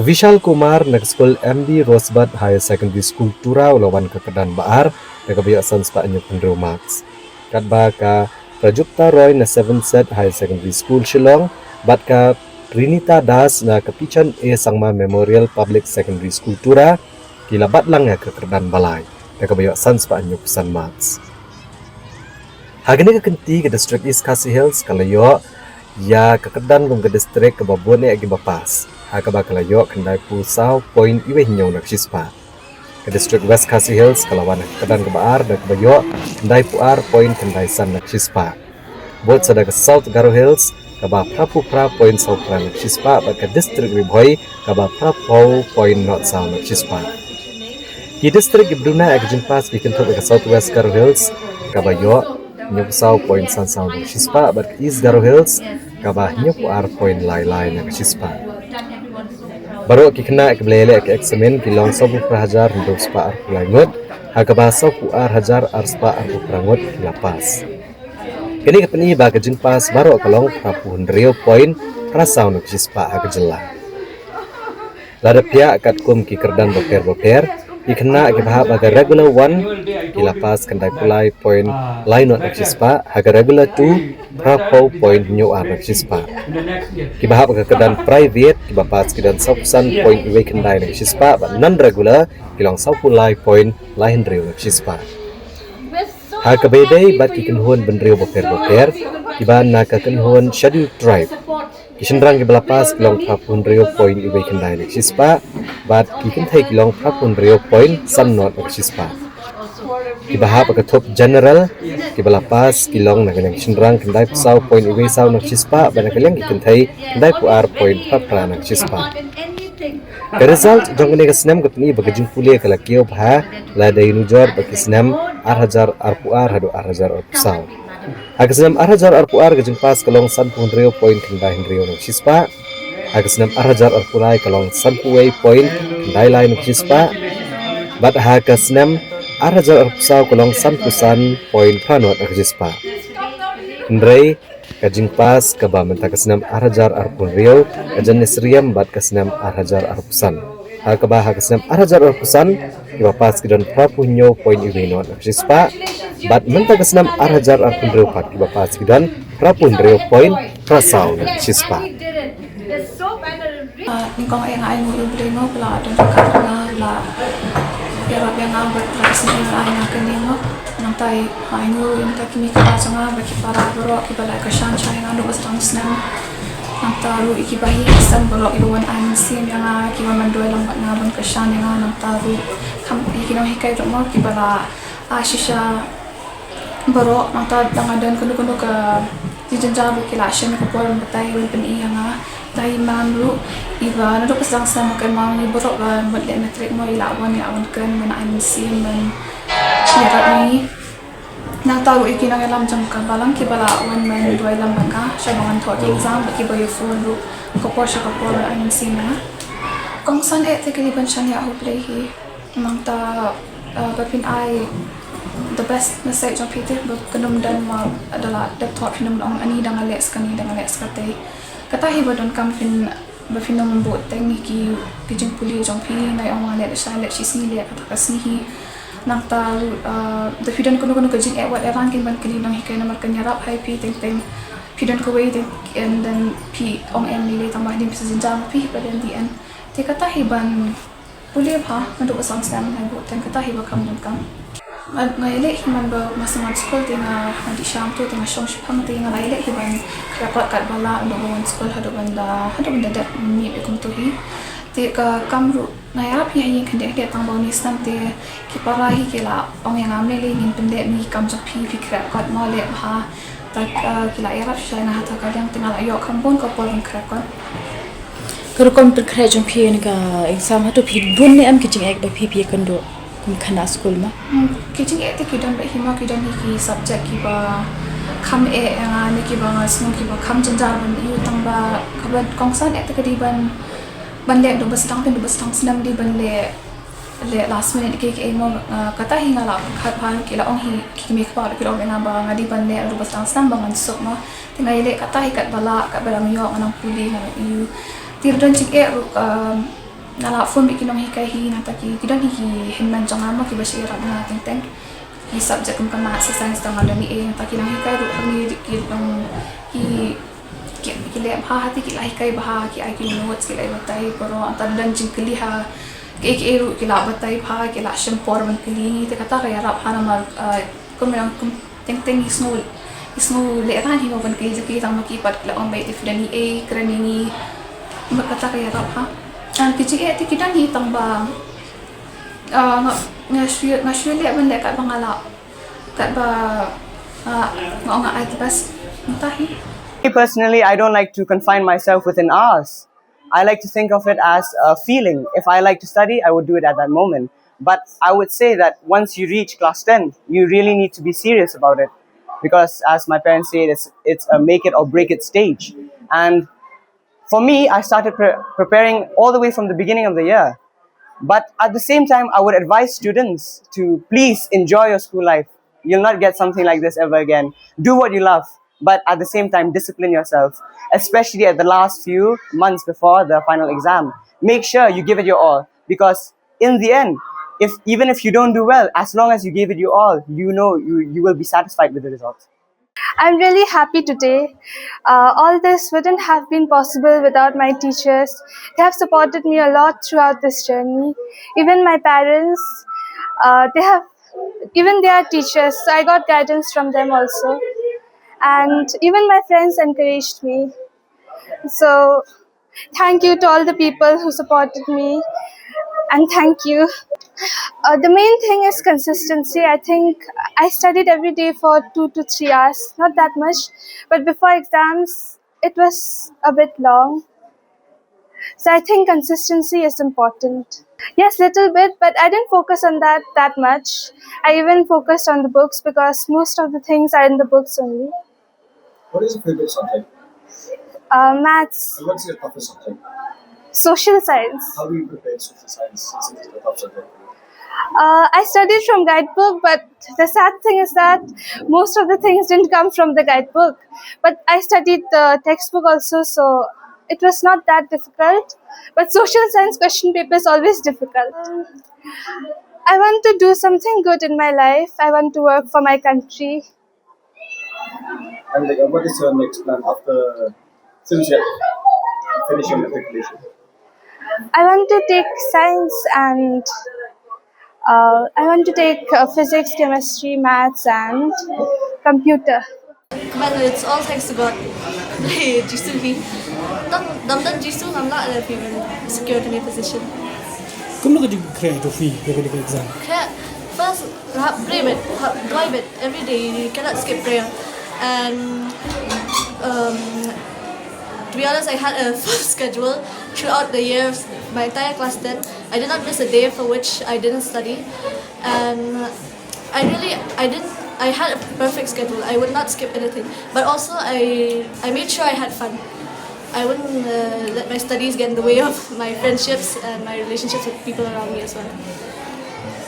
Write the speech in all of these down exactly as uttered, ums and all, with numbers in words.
Vishal Kumar na ka skul M B Rosebud Higher Secondary School Tura u la wan ka kyrdan ba ar da kaba ïoh san spah hynñiewphew hynriew marks. Katba ka Prajakta Roy na Seven Set Higher Secondary School Shillong bad ka Trinita Das na ka Pichon A Sangma Memorial Public Secondary School Tura ki la bat lang ïa ka kyrdan ba lai da kaba ïoh san spah hynñiewphew san marks. Ha kane ka kynti ka District East Khasi Hills ka la ïoh ïa ka kyrdan kum ka district kaba bun eh kiba pass, ha kaba ka la ïoh khyndaiphew saw point uwei hynñiew na ka shispah. Ka District West Khasi Hills ka la wan ha ka kyrdan kaba ar da kaba ïoh khyndaiphew ar point khyndai san na ka shispah. Bud sa da ka South Garo Hills kaba phraphew phra point saw phra na ka shispah bad ka District Ri Bhoi kaba phraphew point nod saw na ka shispah. Ki district kiba duna ïa ka jingpass ki kynthup ïa ka South West Garo Hills kaba ïoh hynñiewphew saw point san saw na ka shispah bad ka East Garo Hills kaba hynñiewphew ar point lai lai na ka shispah. Baroh ki khynnah kiba la ïaleh ka eksamin ki long sawphew phra hajar hynriew spah arphew lai ngut, ha kaba sawphew ar hajar ar spah arphew phra ngut ki la pass. Kane ka pyni ba ka jingpass baroh ka long phraphew hynriew point phra saw na ka shispah ha ka jylla. Lada phiah katkum ki kyrdan bapher bapher, ki khynnah kiba hap ha ka regular one ki la pass khyndaiphew lai point lai nod na ka shispah, ha ka regular two phraphew point hynñiew ar na ka shispah. Kiba hap ha ka kyrdan private kiba pass ki don sawphew san point uwei khyndai na ka shispah bad non regular ki long sawphew lai point lai hynriew na ka shispah. Ha kaba ïadei bad ki kynhun bynriew bapher bapher kiba na ka kynhun Scheduled Tribe, ki shynrang kiba la pass ki long phraphew hynriew point uwei khyndai na ka shispah bad ki kynthei ki long phraphew hynriew point san nod na ka shispah. Kiba hap ha ka thup general kiba la pass ki long na ka liang ki shynrang khyndaiphew saw point uwei saw na ka shispah bad na ka liang ki kynthei khyndaiphew ar point phra phra na ka shispah. Ka result jong kane ka snem ka pyni ba ka jingpule ka la kiew bha lada nujor bad ki snem ar hajar arphew ar haduh ar hajar arphew saw. Ha ka snem ar hajar arphew ar ka jingpass ka long sanphew hynriew point khyndai hynriew na ka shispah. Ha ka snem ar hajar arphew lai ka long sanphew wei point khyndai lai na ka shispah. Bad ha ka snem ar hajar arphew saw ka long sanphew san point phra nod na ka shispah. Hynrei ka jingpass kaba mynta ka snem ar hajar arphew hynriew ka jan ïasyriem bad ka snem ar hajar arphew san. Ha kaba ha ka snem ar hajar arphew san kiba pass ki don phraphew hynñiew point uwei nod na ka shispah. Bad mynta ka snem ar hajar arphew hynriew pat kiba pass ki don phraphew hynriew point phra saw na ka shispah. Ah, nyngkong eh nga ai nguh ïa U Blei mo ba la don ryngkat bad nga, ba la ïarap ïa nga bad ba la isynei ïa nga ha kane mo. Nangta nga ai nguh ïa kita ki mei ki pa jong nga bad ki para baroh kiba la kyrshan sha ïa nga naduh ba sdang snem. Nangta ruh ïa ki bahaïing ki sem baroh kiba wan ai mynsiem ïa nga, ki wan ban duwai lang bad nga, ban kyrshan ïa nga. Nangta ruh kham ïa ki nonghikai ruh mo kiba la ai shisha baroh, nangta lada don kano kano ka jingjynjar ruh ki la shem ïa ka por ban batai, ban pyni ïa nga. Te i Mam ruh iba naduh ba sdang snem ha ka Mawngli baroh ba mut leh matric mo, i la wan, i la wan kren ban ai mynsiem ban ïarap ïa ngi. Nangta ruh ïa ki nongïalam jong ka balang kiba la wan ban duwai lang bad nga sha ba ngan thoh ki exam, bad kiba ïa phone ruh ka por sha ka por ban ai mynsiem ïa nga. Kongsan eh te ka dei ban shaniah ha U Blei hi. Nangta, uh, ba phin ai the best message jong phi te, ba kan ym don ma da la dep thoh phin ym ong ani da nga leh sa kane, da nga leh sa kate. Kata hi ba donkam phin, ba phin ym buh teng ïa ki, ki jingpule jong phi, nga ong nga leh shai, leh shisngi, leh kata ka sngi hi. Nangta, uh, da phi don kano kano ka jingeh wat eh, rang kin ban kylli nonghikai namar kan ïarap ha phi teng teng. Phi don kawei teng and then phi ong em lei lei tang ba hadien phi sa jynjar ma phi hi ba den dien. Te kata hi ban pule bha naduh ba sdang snem, nga buh teng kata hi ba kham donkam. Nga, nga ïaleh hi man ba nga sdang skul te nga, nga dih sham te, te nga shong shiphang te, nga la ïaleh hi ban khreh kot katba lah naduh ba wan skul haduh ban da, haduh ban da dep miet ïa kumto hi. Te ka kam ruh nga ïarap hi ha ïing khyndiat khyndiat tang ba une u snem te ki para hi ki la ong ïa nga, ym lei lei, ngin pynleh ïa ki kam jong phi, phi khreh kot mo, leh bha. Te, uh, ki la ïarap shisha ïa nga ha kata ka liang te nga la ïoh kham bun ka por ban khreh kot. Ka rukom pynkhreh jong phi ïa kane ka exam, hato phi bun ne em ki jingeh ba phi, phi ïakynduh kum khynnah skul mo? Hmm, ki jingeh te ki don bha hi mo, ki don hi ki subject kiba kham eh ïa nga ne kiba nga sngew kiba kham jynjar ban ïoh, tang ba kaba kongsan eh te ka dei ban, ban leh naduh ba sdang, naduh ba sdang snem, dei ban leh leh last minute kiei kiei mo, ah, kata hi nga la pyrkhat bha, ki la ong hi ki mei ki pa ruh ki la ong ïa nga ba nga dei ban leh naduh ba sdang snem ba ngan suk mo. Te nga ïaleh kata hi katba lah, katba dang ïoh nga nang pule, nga nang ïoh. Te ruh don jingeh ruh, um, Nga la phone bad ki nonghikai hi, nangta ki, ki don hi ki hynmen jong nga mo kiba shah ïarap nga teng teng. Ki subject kum ka maths, science, tang nga don hi, nangta ki nonghikai ruh hangne ki don hi, ki, ki leh bha ha te, ki la hikai bha, ki ai ki notes, ki la batai baroh, nangta don jingkylli ha kaei kaei ruh ki la batai bha, ki la shem por ban kylli ngi, te kata ka ïarap ha namar, ah, kum ïa kum teng teng ngi sngew, ngi sngew lehrain hi mo ban kylli jong ki, tang ma ki pat la ong ba if don hi ei kren ïa ngi. Namar kata ka ïarap ha. Ah, ki jingeh te ki don hi, tang ba, ah, nga, nga shu, nga shu leh ban leh katba nga lah, katba, ah, nga ong nga ai the best mynta hi. Me personally, I don't like to confine myself within hours. I like to think of it as a feeling. If I like to study, I would do it at that moment. But I would say that once you reach class ten, you really need to be serious about it. Because as my parents say, it's, it's a make it or break it stage. And for me, I started pre- preparing all the way from the beginning of the year. But at the same time, I would advise students to please enjoy your school life. You'll not get something like this ever again. Do what you love, but at the same time, discipline yourself, especially at the last few months before the final exam. Make sure you give it your all, because in the end, if, even if you don't do well, as long as you gave it your all, you know you, you will be satisfied with the results. I'm really happy today. Uh, all this wouldn't have been possible without my teachers. They have supported me a lot throughout this journey. Even my parents, uh, they have, even they are teachers, so I got guidance from them also. And even my friends encouraged me. So, thank you to all the people who supported me, and thank you. Uh, the main thing is consistency. I think I studied every day for two to three hours, not that much, but before exams, it was a bit long. So I think consistency is important. Yes, little bit, but I didn't focus on that that much. I even focused on the books because most of the things are in the books only. What is your favorite subject? Uh, maths. And what's your toughest subject? Social science. How do you prepare social science since it's a tough subject? Uh, I studied from guidebook, but the sad thing is that most of the things didn't come from the guidebook. But I studied the textbook also, so it was not that difficult. But social science question paper is always difficult. I want to do something good in my life. I want to work for my country. And like, uh, what is your next plan after, since you have finished your matriculation? I want to take science and, uh, I want to take, uh, physics, chemistry, maths, and computer. But it's all thanks to God. Jisu hi. Dam dam Jisu ngam lah leh phi ban secure kane position. Kumno ka jingkhreh jong phi ïa kane ka exam? Khreh, first, hap pray bad, hap duwai bad every day. You cannot skip prayer. And, um, to be honest, I had a full schedule throughout the year, my entire class ten. I did not miss a day for which I didn't study. And I really, I didn't, I had a perfect schedule. I would not skip anything. But also, I, I made sure I had fun. I wouldn't, uh, let my studies get in the way of my friendships and my relationships with people around me as well.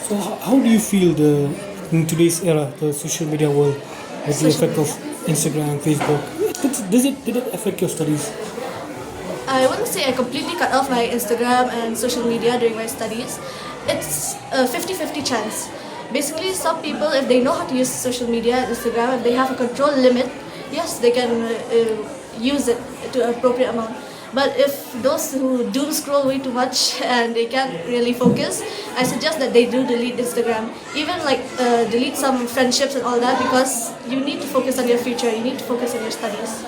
So, how, how do you feel the, in today's era, the social media world, with the effect of Instagram, Facebook? Does, does it, did it affect your studies? I wouldn't say I completely cut off my Instagram and social media during my studies. It's a fifty fifty chance. Basically, some people, if they know how to use social media and Instagram, if they have a control limit, yes, they can, uh, uh, use it to an appropriate amount. But if those who doom scroll way too much and they can't really focus, I suggest that they do delete Instagram. Even, like, uh, delete some friendships and all that, because you need to focus on your future, you need to focus on your studies.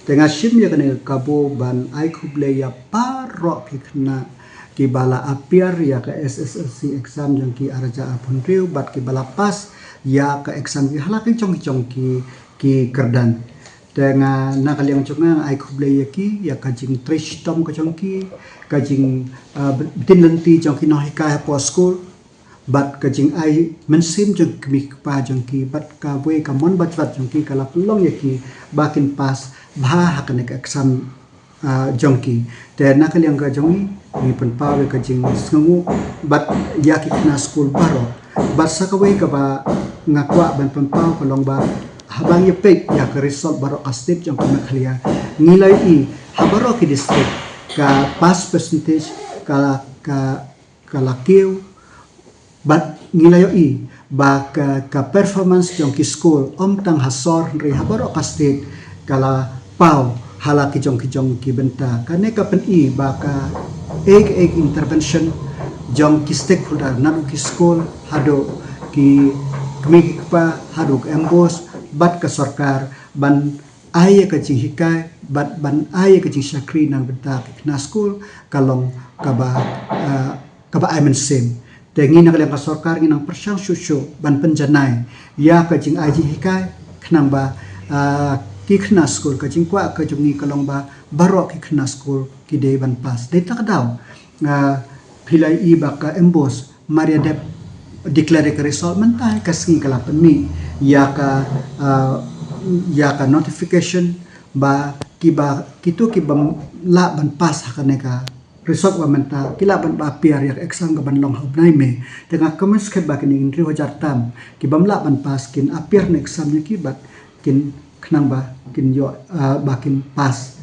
Te nga shim ïa kane ka kabu ban ai khublei ïa baroh ki khynnah kiba la appear ïa ka S S L C exam jong ki ar hajar arphew hynriew bad kiba la pass ïa ka exam ki ha la ki jong ki jong ki ki kyrdan. Te nga na ka liang jong nga, nga ai khublei ïa ki ïa ka jingtrei shitom ka jong ki, ka jing, ah, btin lynti jong ki nonghikai hapoh skul, bad ka jingai mynsiem jong ki kmie ki kpa jong ki, bad kawei ka mon bajwat jong ki ka la pynlong ïa ki ba kin pass bha ha kane ka exam, ah, jong ki. Te na ka liang ka jong ngi, ngi pynpaw ïa ka jingsngewnguh bad ïa ki khynnah skul baroh. Bad sa kawei kaba nga kwah ban pynpaw ka long ba haba ngi peit ïa ka result baroh ka state jong ka Meghalaya, ngi la ïohi ha baroh ki district ka pass percentage ka la ka, ka la kiew, bad ngi la ïohi ba ka, ka performance jong ki skul, ym tang ha sor hynrei ha baroh ka state, ka la paw ha la ki jong ki jong ki bynta. Kane ka pyni ba ka ek ek intervention jong ki stakeholder, naduh ki skul haduh ki kmie ki kpa, haduh ka MBOSE bad ka sorkar, ban ai ïa ka jinghikai bad ban ai ïa ka jingshakri na ka bynta ki khynnah skul, ka long kaba, ah, kaba ai mynsiem. Te ngi na ka liang ka sorkar ngi nang pyrshang shuh shuh ban pynjanai ïa ka jingai jinghikai, khnang ba, ah, ki khynnah skul, ka jingkwah ka jong ngi ka long ba baroh ki khynnah skul ki dei ban pass. Dei ta ka daw, ah, phi la ïohi ba ka MBOSE mar ïa dep declare ka result, mynta ka sngi ka la pynmih ïa ka, ah, ïa ka notification ba kiba, kito ki bym lah ban pass ha kane ka result ba mynta, ki lah ban ba appear ïa ka exam ka ban long ha u bnai May. Te nga kmen skhem ba kine hynriew hajar tam ki bym lah ban pass kin appear na exam jong ki bad kin, khnang ba kin ïoh, ah, ba kin pass.